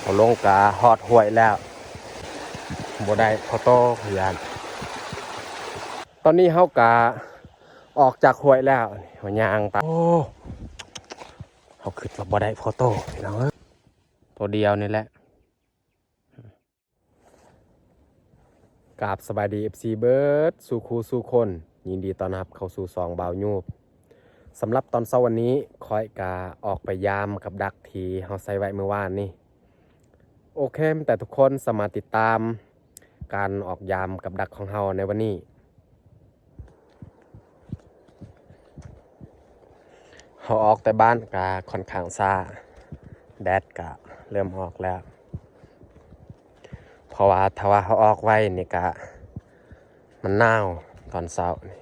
ເຮົາລົງກະຮອດຫ້ວຍແລ້ວ ບໍ່ໄດ້ພໍໂຕ ຢ້ານ. ຕອນນີ້ເຮົາກະອອກຈາກຫ້ວຍແລ້ວ ເຮົາຍ່າງຕາມ ໂອ້ ເຮົາຄິດວ່າບໍ່ໄດ້ພໍໂຕ ພີ່ນ້ອງເອີຍ ໂຕດຽວນີ້ແຫຼະ. ກາບສະບາຍດີ ເອັຟຊີ ເບິດສູ່ຄູ່ສູ່ຄົນ, ຍິນດີຕ້ອນຮັບເຂົ້າສູ່ຊ່ອງບ່າວຍູບ. ສຳລັບຕອນເຊົ້າວັນນີ້ ຂ້ອຍກະອອກໄປຢາມກັບດັກທີ່ເຮົາໃສ່ໄວ້ມື້ວານນີ້. ໂອເຄ ແຕ່ທຸກຄົນສາມາດຕິດຕາມການອອກຢາມກັບດັກຂອງເຮົາໃນວັນນີ້. ເຮົາອອກແຕ່ບ້ານກະຂ້ອນຂ້າງຊ້າ ແດດກະເລີ່ມອອກແລ້ວ ເພາະວ່າຖ້າວ່າເຮົາອອກໄວນີ້ກະມັນໜາວຕອນເຊົ້ານີ້.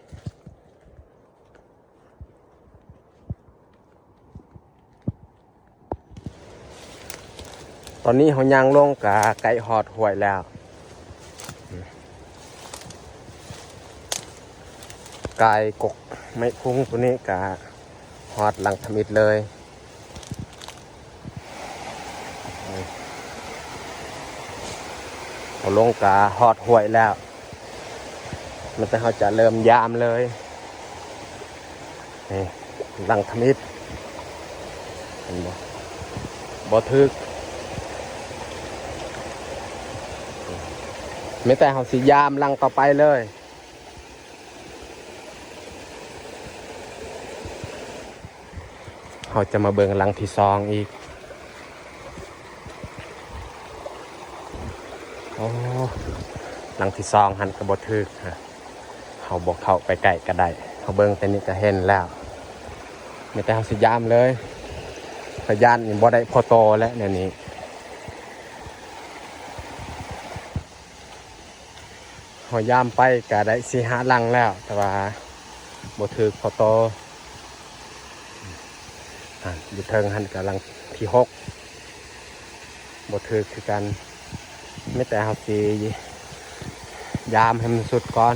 ຕອນນີ້ເຮົາຍ່າງລົງກະໃກ້ຮອດຫ້ວຍແລ້ວ ກາຍກົກໄມ້ພຸງໂຕນີ້ກະຮອດຫຼັງທຳອິດເລີຍ. ເຮົາລົງກະຮອດຫ້ວຍແລ້ວ ແມ່ນແຕ່ເຮົາຈະເລີ່ມຢາມເລີຍ. ນີ້ຫຼັງທຳອິດ ເຫັນບໍ່? ບໍ່ຖືກ ມີແຕ່ເຮົາຊິຢາມຫຼັງຕໍ່ໄປເລີຍ. ເຮົາຈະມາເບິ່ງຫຼັງທີສອງອີກ. ໂອ້ ຫຼັງທີສອງຫັ້ນກະບໍ່ຖືກ ເຮົາບໍ່ເຂົ້າໄປໃກ້ກະໄດ້ ເຮົາເບິ່ງແຕ່ນີ້ກະເຫັນແລ້ວ. ມີແຕ່ເຮົາຊິຢາມເລີຍ ຂ້ອຍຢ້ານບໍ່ໄດ້ພໍໂຕແຫຼະແນວນີ້. ເຮົາຢາມໄປກະໄດ້ສີ່ຫ້າຫຼັງແລ້ວ ແຕ່ວ່າບໍ່ຖືກພໍໂຕ. ອ່າ ຢູ່ເທິງຫັ້ນກະຫຼັງທີຫົກ ບໍ່ຖືກຄືກັນ. ມີແຕ່ເຮົາຊິຢາມໃຫ້ມັນສຸດກ່ອນ.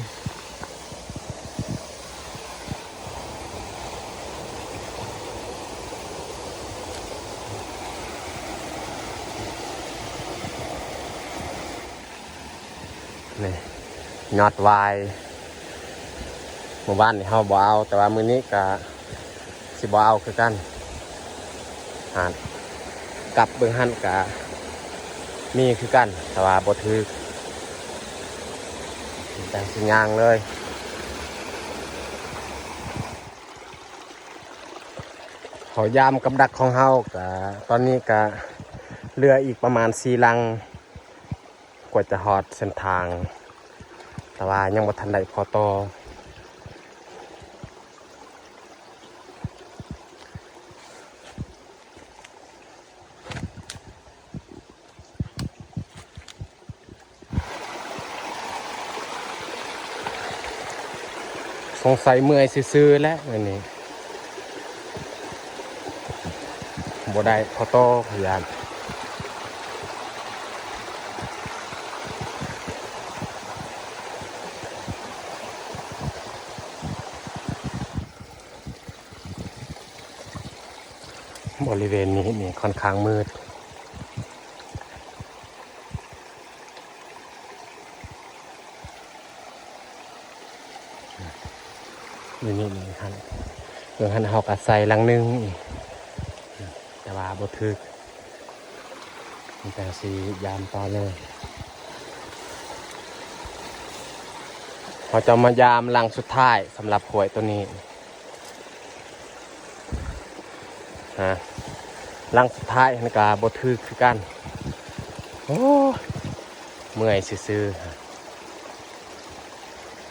ນີ້ ຍອດຫວາຍ ມື້ວານນີ້ເຮົາບໍ່ເອົາ ແຕ່ວ່າມື້ນີ້ກະຊິບໍ່ເອົາຄືກັນ. ຫາ ກັບເບິ່ງຫັ້ນກະມີຄືກັນ ແຕ່ວ່າບໍ່ຖືກ ແຕ່ຊິຍ່າງເລີຍ. ເຮົາຢາມກັບດັກຂອງເຮົາກະ ຕອນນີ້ກະເຫຼືອອີກປະມານສີ່ຫຼັງ ກວ່າຈະຮອດເສັ້ນທາງ ແຕ່ວ່າຍັງບໍ່ທັນໄດ້ພໍໂຕ. ສົງໄສເມື່ອຍຊື່ໆແຫຼະມື້ນີ້ ບໍ່ໄດ້ພໍໂຕ ຢ້ານ. ບໍລິເວນນີ້ນີ້ຂ້ອນຂ້າງມືດ. ນີ້ ນີ້ ນີ້ຫັ້ນ ເບິ່ງຫັ້ນ ເຮົາກະໃສ່ຫຼັງໜຶ່ງອີກ ແຕ່ວ່າບໍ່ຖືກ ມີແຕ່ຊິຢາມຕໍ່ເລີຍ. ເຮົາຈະມາຢາມຫຼັງສຸດທ້າຍສຳລັບຫ້ວຍໂຕນີ້. ຮະ ຫຼັງສຸດທ້າຍຫັ້ນກະບໍ່ຖືກຄືກັນ. ໂອ້ ເມື່ອຍຊື່ໆ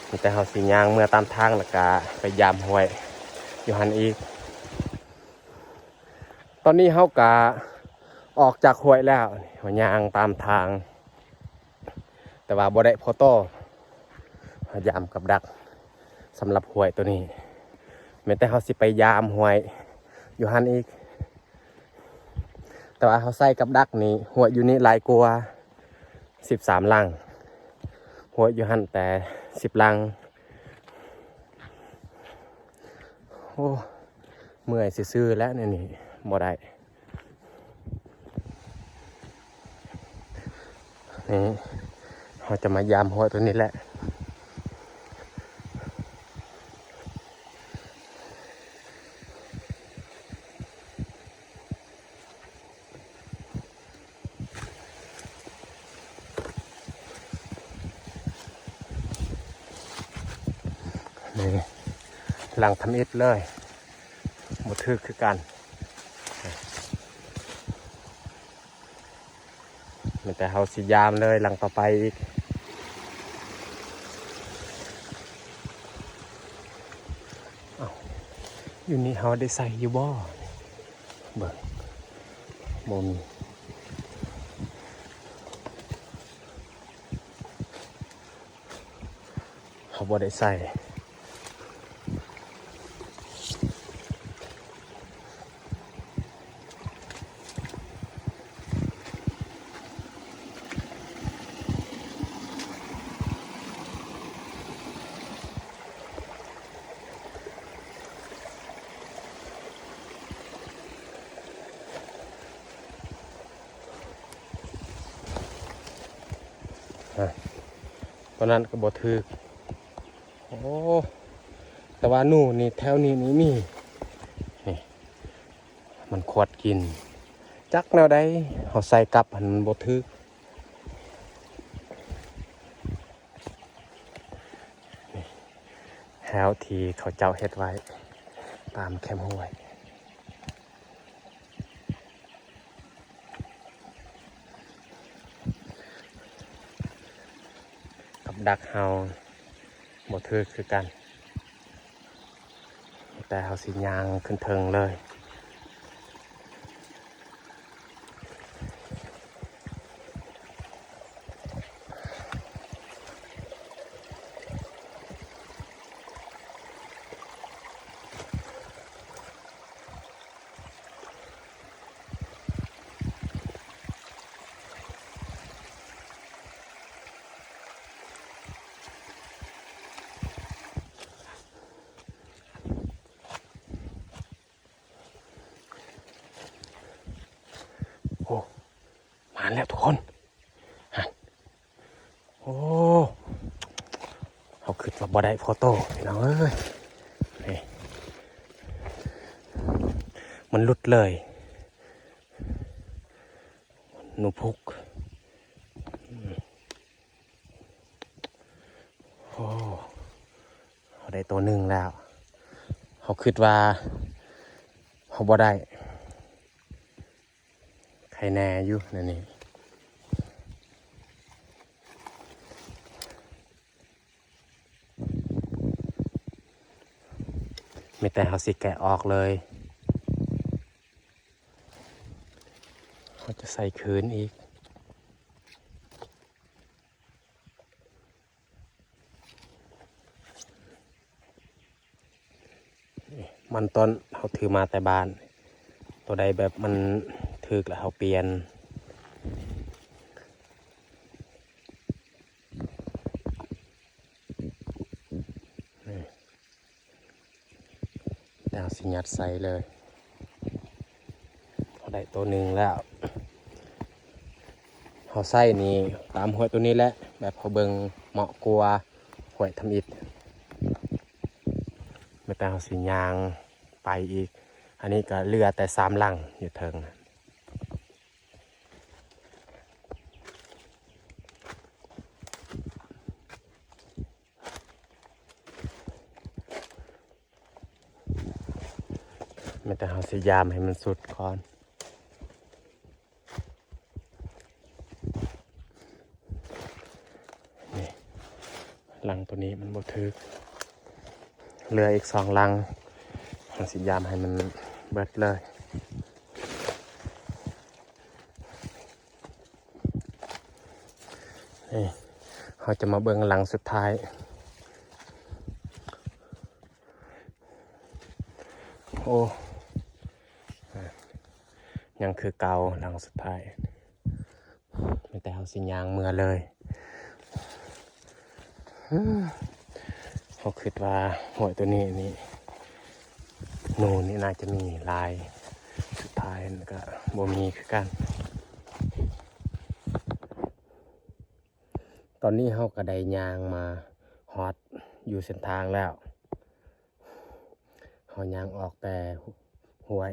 ມີແຕ່ເຮົາຊິຍ່າງເມືອຕາມທາງ ແລ້ວກະໄປຢາມຫ້ວຍຢູ່ຫັ້ນອີກ. ຕອນນີ້ເຮົາກະອອກຈາກຫ້ວຍແລ້ວ ເຮົາຍ່າງຕາມທາງ ແຕ່ວ່າບໍ່ໄດ້ພໍໂຕ ເຮົາຢາມກັບດັກສຳລັບຫ້ວຍໂຕນີ້ ແມ່ນແຕ່ເຮົາຊິໄປຢາມຫ້ວຍຢູ່ຫັ້ນອີກ ແຕ່ວ່າເຮົາໃສ່ກັບດັກນີ້ ຫ້ວຍຢູ່ນີ້ຫຼາຍກວ່າສິບສາມຫຼັງ ຫ້ວຍຢູ່ຫັ້ນແຕ່ສິບຫຼັງ. ໂອ້ ເມື່ອຍຊື່ໆແຫຼະ ແນວນີ້ບໍ່ໄດ້. ນີ້ ເຮົາຈະມາຢາມຫ້ວຍຕົວນີ້ແຫຼະ. ນີ້ ຫຼັງທຳອິດເລີຍ ບໍ່ຖືກຄືກັນ. ມີແຕ່ເຮົາຊິຢາມເລີຍຫຼັງຕໍ່ໄປອີກ. ເອົ້າ ຢູ່ນີ້ເຮົາໄດ້ໃສ່ຢູ່ບໍ່? ເບິ່ງ ບໍ່ມີ. ເຮົາບໍ່ໄດ້ໃສ່. ອາ ຕອນນັ້ນກໍບໍ່ຖືກ. ໂອ້ ແຕ່ວ່າໜູນີ້ແຖວນີ້ນີ້ມີ ນີ້ ມັນຂວດກິນ ຈັກແນວໃດ ເຮົາໃສ່ກັບຫັ້ນມັນບໍ່ຖືກ. ນີ້ ແຖວທີ່ເຂົາເຈົ້າເຮັດໄວ້ຕາມແຄມຫ້ວຍ. ກັບດັກເຮົາບໍ່ຖືກຄືກັນ, ແຕ່ເຮົາຊິຍ່າງຂຶ້ນເທິງເລີຍ. ໂອ້ ມາແລ້ວທຸກຄົນ. ຫັ້ນ ໂອ້ ເຮົາຄິດວ່າບໍ່ໄດ້ພໍໂຕ ພີ່ນ້ອງເອີຍ. ນີ້ ມັນຫຼຸດເລີຍ ໜູພຸກ. ໂອ້ ເຮົາໄດ້ໂຕໜຶ່ງແລ້ວ. ເຮົາຄິດວ່າເຮົາບໍ່ໄດ້ ໄຄແນ່ຢູ່ແນວນີ້. ມີແຕ່ເຮົາຊິແກະອອກເລີຍ. ເຮົາຈະໃສ່ຄືນອີກ. ມັນຕອນເຮົາຖືມາແຕ່ບ້ານ, ໂຕໃດແບບມັນຖືກແລ້ວເຮົາປ່ຽນ. ນີ້ ແລ້ວເຮົາຊິຍັດໃສ່ເລີຍ. ເຮົາໄດ້ໂຕໜຶ່ງແລ້ວ. ເຮົາໃຊ້ນີ້ຕາມຫ້ວຍໂຕນີ້ແຫຼະ, ແບບເຮົາເບິ່ງເໝາະກວ່າຫ້ວຍທຳອິດ. ແມ່ນແຕ່ເຮົາຊິຍ່າງໄປອີກ. ອັນນີ້ກໍເຫຼືອແຕ່ສາມຫຼັງຢູ່ເທິງ. ແມ່ນແຕ່ເຮົາຊິຢາມໃຫ້ມັນສຸດກ່ອນ. ນີ້ ຫຼັງໂຕນີ້ມັນບໍ່ຖືກ, ເຫຼືອອີກສອງຫຼັງ, ເຮົາຊິຢາມໃຫ້ມັນເບິດເລີຍ. ນີ້ ເຮົາຈະມາເບິ່ງຫຼັງສຸດທ້າຍ. ໂອ້ ຍັງຄືເກົ່າ ຫຼັງສຸດທ້າຍ. ມີແຕ່ເຮົາຊິຍ່າງເມືອເລີຍ. ເຮົາຄິດວ່າຫ້ວຍໂຕນີ້ນີ້ ໜູນີ້ໜ້າຈະມີຫຼາຍ, ສຸດທ້າຍມັນກະບໍ່ມີຄືກັນ. ອນນີ້ເຮົາກໍໄດ້ຍ່າງມາຮອດຢູ່ເສັ້ນທາງແລ້ວ. ເຮົາຍ່າງອອກແຕ່ຫ້ວຍ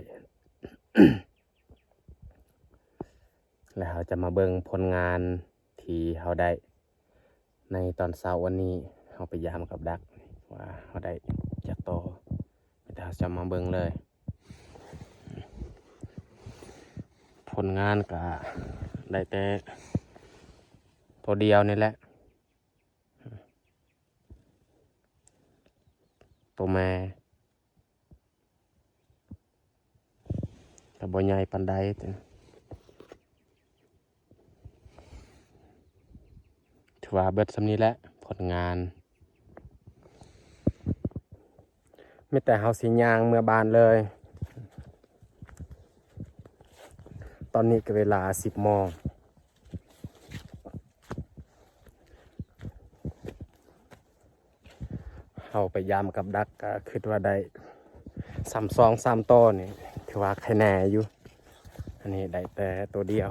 ແລ້ວເຮົາຈະມາເບິ່ງຜົນງານທີ່ເຮົາໄດ້ໃນຕອນເຊົ້າວັນນີ້. ເຮົາໄປຢາມກັບດັກວ່າເຮົາໄດ້ຈັກໂຕ, ມີແຕ່ເຮົາຈະມາເບິ່ງເລີຍ. ຜົນງານກະໄດ້ແຕ່ໂຕດຽວນີ້ແຫຼະ, ໂຕແມ່ ກະບໍ່ໃຫຍ່ປານໃດ. ຖືວ່າເບິດສ່ຳນີ້ແຫຼະຜົນງານ. ມີແຕ່ເຮົາຊິຍ່າງເມືອບ້ານເລີຍ. ຕອນນີ້ກໍເວລາສິບໂມງ. ເຮົາໄປຢາມກັບດັກ ກໍຄິດວ່າໄດ້ສ່ຳສອງສາມໂຕນີ້ ຖືວ່າໄຄແນ່ຢູ່. ອັນນີ້ໄດ້ແຕ່ໂຕດຽວ.